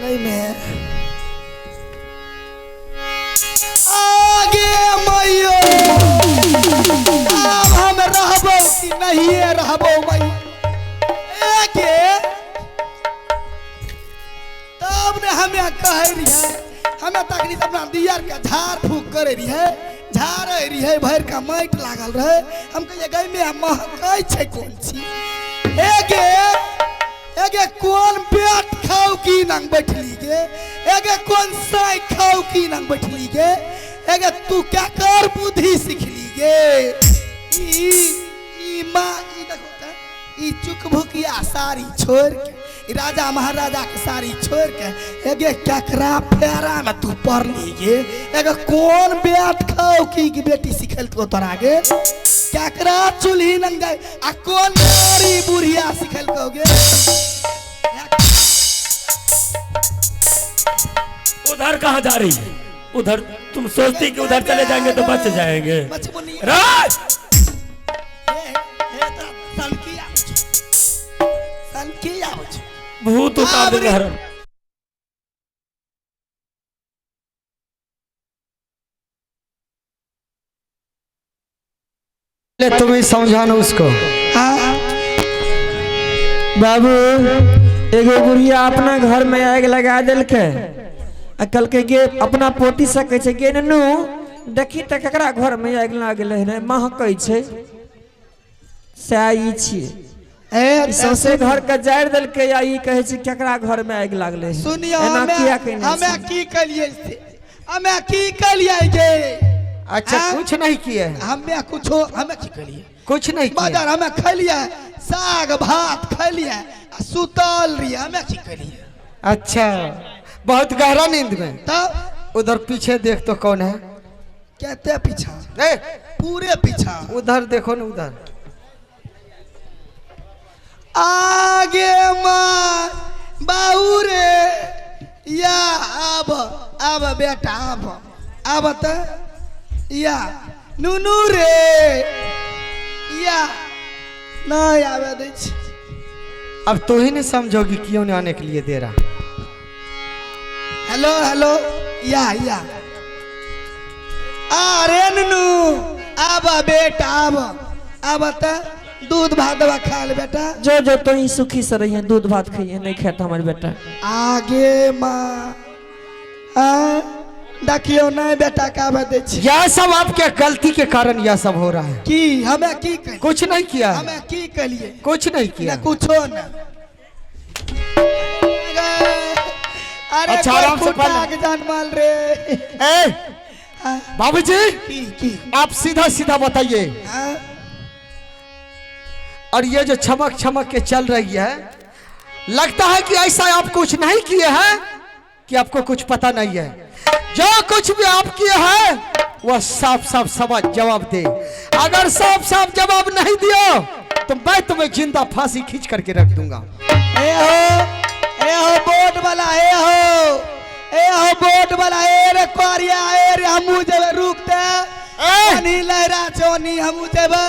गई में आगे मैयो, आब हम रहबो कि नहीं रहबो मई एके तब ने हमें कहे रहिए, हमें तखनी अपना दियर के झाड़ फूक करे रहिए, झाड़े रहिए, भर का माटि लागल रहे। हम कहिए गई में महकै छै कोन छी एगे एगे कोन पेट खाउ की नंग बैठली गे, एगे कोन साई खाउ की नंग बैठली गे, एगे तू क्या कर बुद्धि सिखली गे। ई ई माँ ई देखो त ई चुकभुकिया साड़ी छोड़ के, ई राजा महाराजा के साड़ी छोड़ के एगे केकरा फेरा में तू पड़ली गे, एगे कोन बेट खाउ की के बेटी सिखल तो तोरा गे, केकरा चूल्ही नंग जाय आ कोन नारी बुढ़िया सिखल गे। उधर कहाँ जा रही है? उधर तुम सोचती कि उधर चले जाएंगे तो बच जाएंगे। राज भूत उतार देंगे हरम। तुम ही समझाना उसको। बाबू एगो बुढ़िया अपना घर में आग लगा देलकै आ कहलकै गे अपना पोती से कहै छै गे ननू देखी तऽ ककरा घर में आगि लागलै रे महकै छै, सएह ई छियै। ए सौंसे घर के जारि देलकै आ ई कहै छै ककरा घर में आगि लागलै। सुनियो एना किया केने हमें की कलियै से, हमें की कलियै गे? अच्छा कुछ नहीं किए हैं हमें, कुछो हमें की कलियै? कुछ नहीं किए। मगर हमें खलियै साग भात खलियै आ सुतल रहियै, हमें की कलियै? अच्छा बहुत गहरा नींद में। तब उधर पीछे देख तो कौन है? कहते पीछा ए, पूरे पीछा उधर देखो ना उधर। आगे माँ बाबू रे या आब आब बेटा आब आब त या नुनू रे या नहीं आवे दै छी। अब तो ही नहीं समझोगी क्यों नहीं आने के लिए दे रहा। हेलो हेलो या या अरे नुनू आब बेटा आब आब त दूध भात दवा खा ले बेटा। जो जो तो ही सुखी से रही है दूध भात खाइए नहीं खाता हमारे बेटा। आगे माँ देखियो नहीं बेटा का दै छी। यह सब आपके गलती के कारण यह सब हो रहा है। की हमें की कहिए? कुछ नहीं किया है। हमें की कहिए? कुछ नहीं किया। ना कुछो ना। अरे अच्छा, आराम से पढ़ जानमाल रे। ए बाबूजी की आप सीधा सीधा बताइए। और ये जो छमक छमक के चल रही है, लगता है कि ऐसा आप कुछ नहीं किए हैं कि आपको कुछ पता नहीं है। जो कुछ भी आप किए हैं वह साफ साफ सवाल जवाब दे। अगर साफ साफ जवाब नहीं दियो तो मैं तुम्हें जिंदा फांसी खींच करके रख दूंगा। ए हो बोर्ड वाला, ए हो बोर्ड वाला, ए रे कोरिया, ए रे हमू जेबे रुक दे, नहीं लहरा चोनी हमू जेबे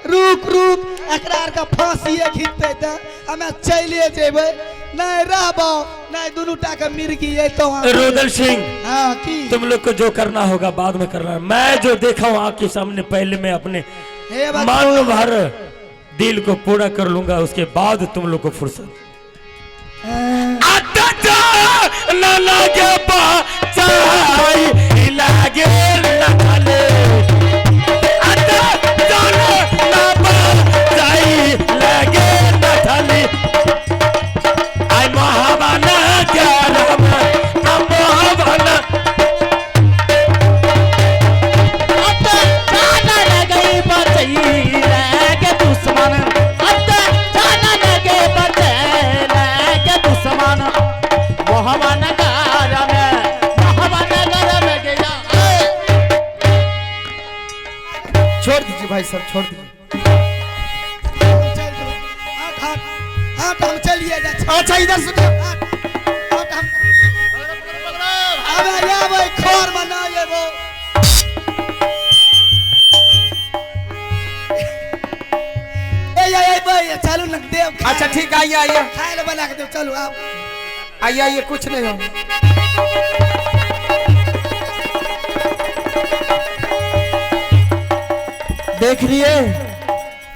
रुक रुक, एकरा आर के फांसीए खींचते त हमें चलिए जेबे, नहीं रहबो नहीं दुनू टा के मिर्गी अइतो। रुदल सिंह हां की तुम लोग को जो करना होगा बाद में करना। मैं जो देखा हूं आंख के सामने पहले मैं अपने मन भर दिल को पूरा कर लूंगा, उसके बाद तुम लोग को फुर्सत। छोड़ दीजिए भाई साहब, छोड़ दीजिए। हम चलिए। अच्छा इधर सुनिए। चलू न देव। अच्छा ठीक है, आइए आइए खाए ले बना के देव। चलू आप। आइए आइए, कुछ नहीं हो। देख लिए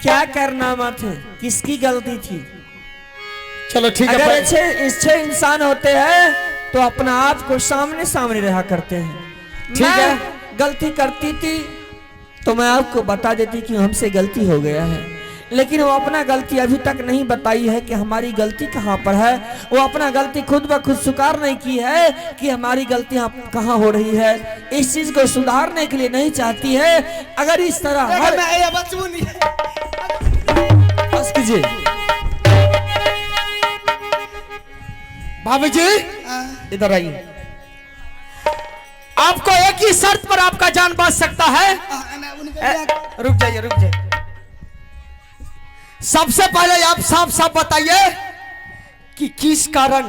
क्या करनामा थे, किसकी गलती थी। चलो ठीक है। अगर अच्छे अच्छे इंसान होते हैं तो अपना आप को सामने सामने रहा करते हैं। ठीक है। गलती करती थी तो मैं आपको बता देती कि हमसे गलती हो गया है, लेकिन वो अपना गलती अभी तक नहीं बताई है कि हमारी गलती कहाँ पर है। वो अपना गलती खुद ब खुद स्वीकार नहीं की है कि हमारी गलती कहाँ हो रही है। इस चीज को सुधारने के लिए नहीं चाहती है। अगर इस तरह हर बस कीजिए। भाभी जी इधर आइए। आपको एक ही शर्त पर आपका जान बच सकता है। रुक जाइए रुक जाइए। सबसे पहले आप साफ साफ बताइए कि किस कारण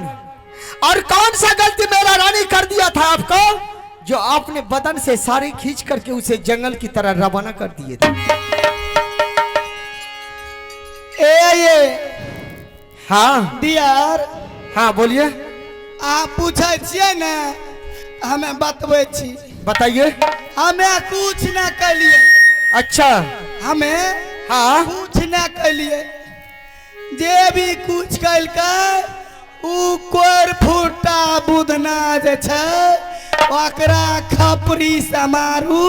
और कौन सा गलती मेरा रानी कर दिया था आपको, जो आपने बदन से सारी खींच करके उसे जंगल की तरह रवाना कर दिए थे। ए ये हाँ दियार, हाँ बोलिए। आप पूछे छियै ने, हमें बतबै छी। बताइए। हमें कुछ ना कलिए। अच्छा। हमें हाँ कुछ ना कलिए। जे भी कुछ कलकै उ कोर फूटा बुधना जे छै ओकरा खपरी से मारू,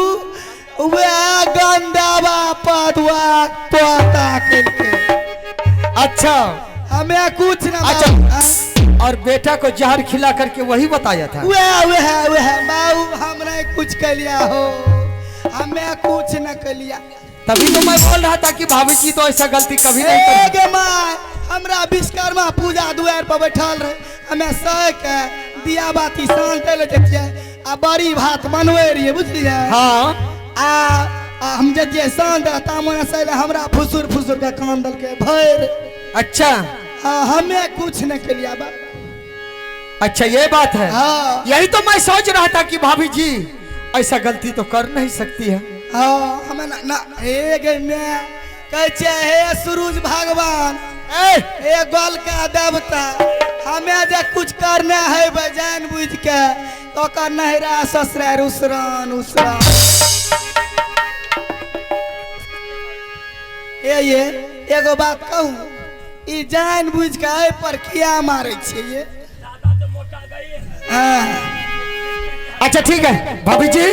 वह गंदावा पदुआ तोता कलकै। अच्छा। हमें कुछ ना। अच्छा। और बेटा को जहर खिला करके वही बताया था। वह वह वह बाबू, हमने कुछ कलिया हो, हमें कुछ न कलिया। तभी तो मैं बोल रहा था कि भाभी जी तो ऐसा गलती कभी नहीं करती। My हमरा विश्वकर्मा पूजा दुआर पर बैठल रहे, हमें सह के दिया बाती सांझ ले जतियै आ बड़ी भात बनवे रहिए, बुझलियै। हाँ। आ हम जतियै सांझ तामन सह हमरा फुसुर फुसुर के कान दलके भरि। अच्छा। हाँ, हमें कुछ न कलिया बा। अच्छा ये बात है। हाँ। यही तो मैं सोच रहा था कि भाभी जी ऐसा गलती तो कर नहीं सकती है। हाँ, हमें ना ना हे गे मैं कहै छियै हे सूरज भगवान, हे गोल का देवता, हमें जे कुछ करना है जान बुझ के तो ओकर नहिरा ससुरार उसरान उसरान। हे ये एगो बात कहूँ, ई जान बुझ के एहि पर किया मारै छियै ये? हाँ। अच्छा ठीक है भाभी जी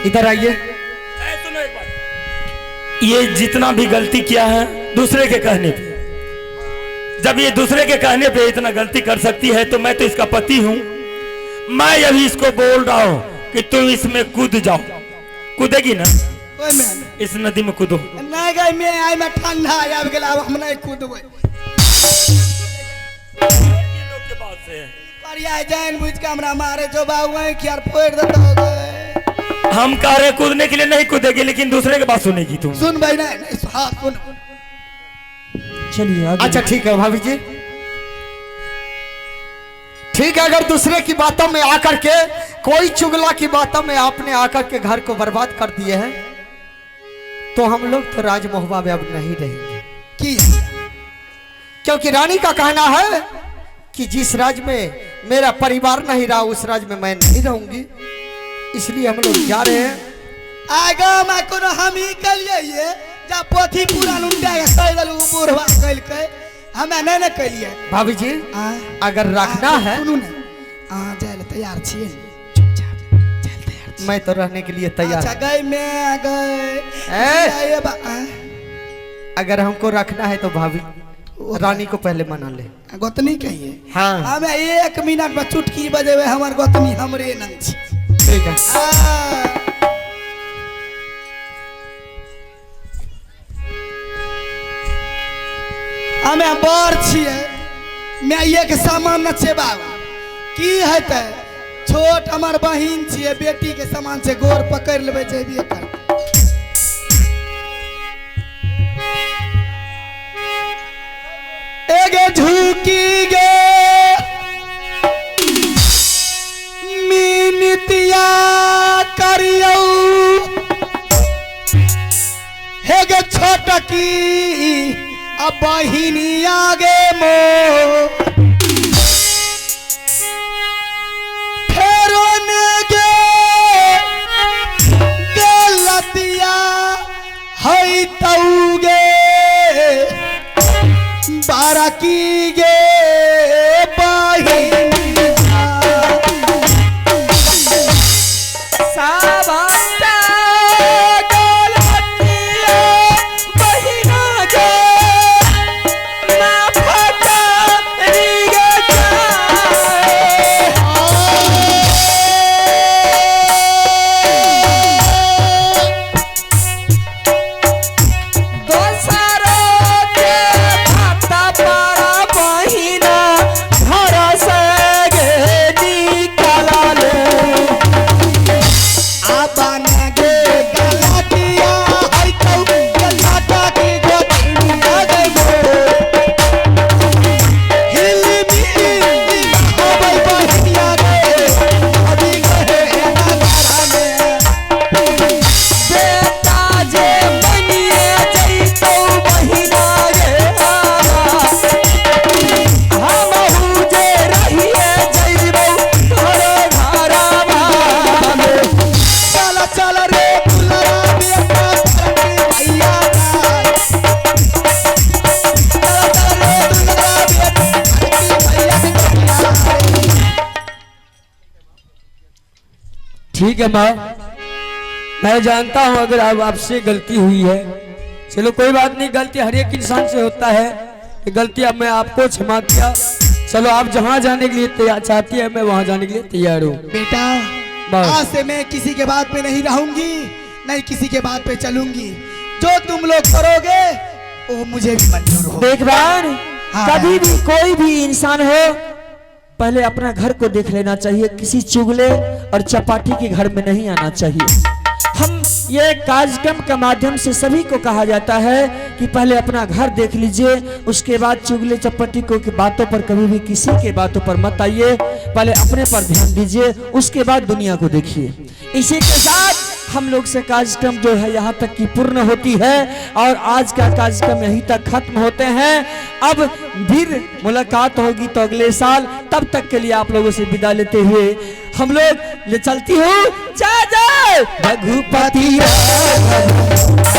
इधर आइए। सुनो एक बात, ये जितना भी गलती किया है दूसरे के कहने पे, जब ये दूसरे के कहने पे इतना गलती कर सकती है तो मैं तो इसका पति हूं। मैं अभी इसको बोल रहा हूं कि तुम इसमें कूद जाओ। कूदेगी ना? इस नदी में कूदो। नहीं गई मैं, आई में ठंडा आबि गेल, आब हम नहीं कूदबै। जान बुझ के हमरा मारे जो बाबू यार फोड़ देता। हम कह रहे कूदने के लिए नहीं कूदेगी, लेकिन दूसरे के बात सुनेगी तुम। सुन भाई नहीं, नहीं, हाँ सुन। चलिए। अच्छा ठीक है भाभी जी, ठीक है। अगर दूसरे की बातों में आकर के, कोई चुगला की बातों में आपने आकर के घर को बर्बाद कर दिए हैं, तो हम लोग तो राजमोहबा में अब नहीं रहेंगे। की? क्योंकि रानी का कहना है कि जिस राज्य में मेरा परिवार नहीं रहा उस राज्य में मैं नहीं रहूंगी, इसलिए हम लोग जा रहे हैं। आगा में कोनो हम ही कलिए जा पोथी पुरान उल्टा के कह देलु बुढ़वा कलकै, हमें नहीं ने कलिए। भाभी जी अगर रखना है, सुनू ने, अहाँ जाय ले तैयार छियै? चुपचाप जाय ले तैयार छी? मैं तो रहने के लिए तैयार। अच्छा गई मैं गई। अगर हमको रखना है तो भाभी रानी को पहले मना ले। गोतनी कहिए। हाँ। हमें 1 मिनट में चुटकी बजेबे, हमर गोतनी हमरे नंग छी। ठीक है। हमें बड़ छियै, माइए के समान न छै बाबू। की हेतै, छोट हमर बहिन छियै, बेटी के समान छै, गोर पकड़ि लेबै जेबे करतै। एगे झुकी गे मिनतिया करियौ, हेगे छोटकी अब बहिनिया गे मो। गे बहिनिया। साबाटा गलतिया बहिना गे माफ करी गे जाए। दोसरो के भाता पारा बहिना घर से गे निकलल। आबन गे गलतिया है तौ गलता के गोतिनिया गे हिल मिल होबै बहिनिया गे अभी गहे नगारा में। बेटा जे बनिए जइतौ बहिना गे हमहू जे रहिए जइबौ तोरे घरवा में। चल चल रे दुलरा बेटा तरकी भैया जाय। चल चल रे दुलरा बेटा तरकी भैया के गोतिया ठीक है माँ, मैं जानता हूँ अगर अब आपसे गलती हुई है, चलो कोई बात नहीं, गलती हर एक इंसान से होता है। ये गलती अब मैं आपको क्षमा किया। चलो आप जहाँ जाने के लिए तैयार चाहती है, मैं वहाँ जाने के लिए तैयार हूँ। बेटा बस। आज से मैं किसी के बात पे नहीं रहूंगी, नहीं किसी के बात पे चलूंगी। जो तुम लोग करोगे वो मुझे भी मंजूर हो। देख बहन, हाँ। कभी भी कोई भी इंसान हो पहले अपना घर को देख लेना चाहिए, किसी चुगले और चपाटी के घर में नहीं आना चाहिए। हम ये कार्यक्रम के माध्यम से सभी को कहा जाता है कि पहले अपना घर देख लीजिए, उसके बाद चुगले चपाटी को की बातों पर कभी भी किसी के बातों पर मत आइए। पहले अपने पर ध्यान दीजिए, उसके बाद दुनिया को देखिए। इसी के साथ हम लोग से कार्यक्रम जो है यहाँ तक की पूर्ण होती है और आज का कार्यक्रम यहीं तक खत्म होते हैं। अब फिर मुलाकात होगी तो अगले साल, तब तक के लिए आप लोगों से विदा लेते हुए हम लोग ले चलती हूँ। जय जय रघुपति राघव।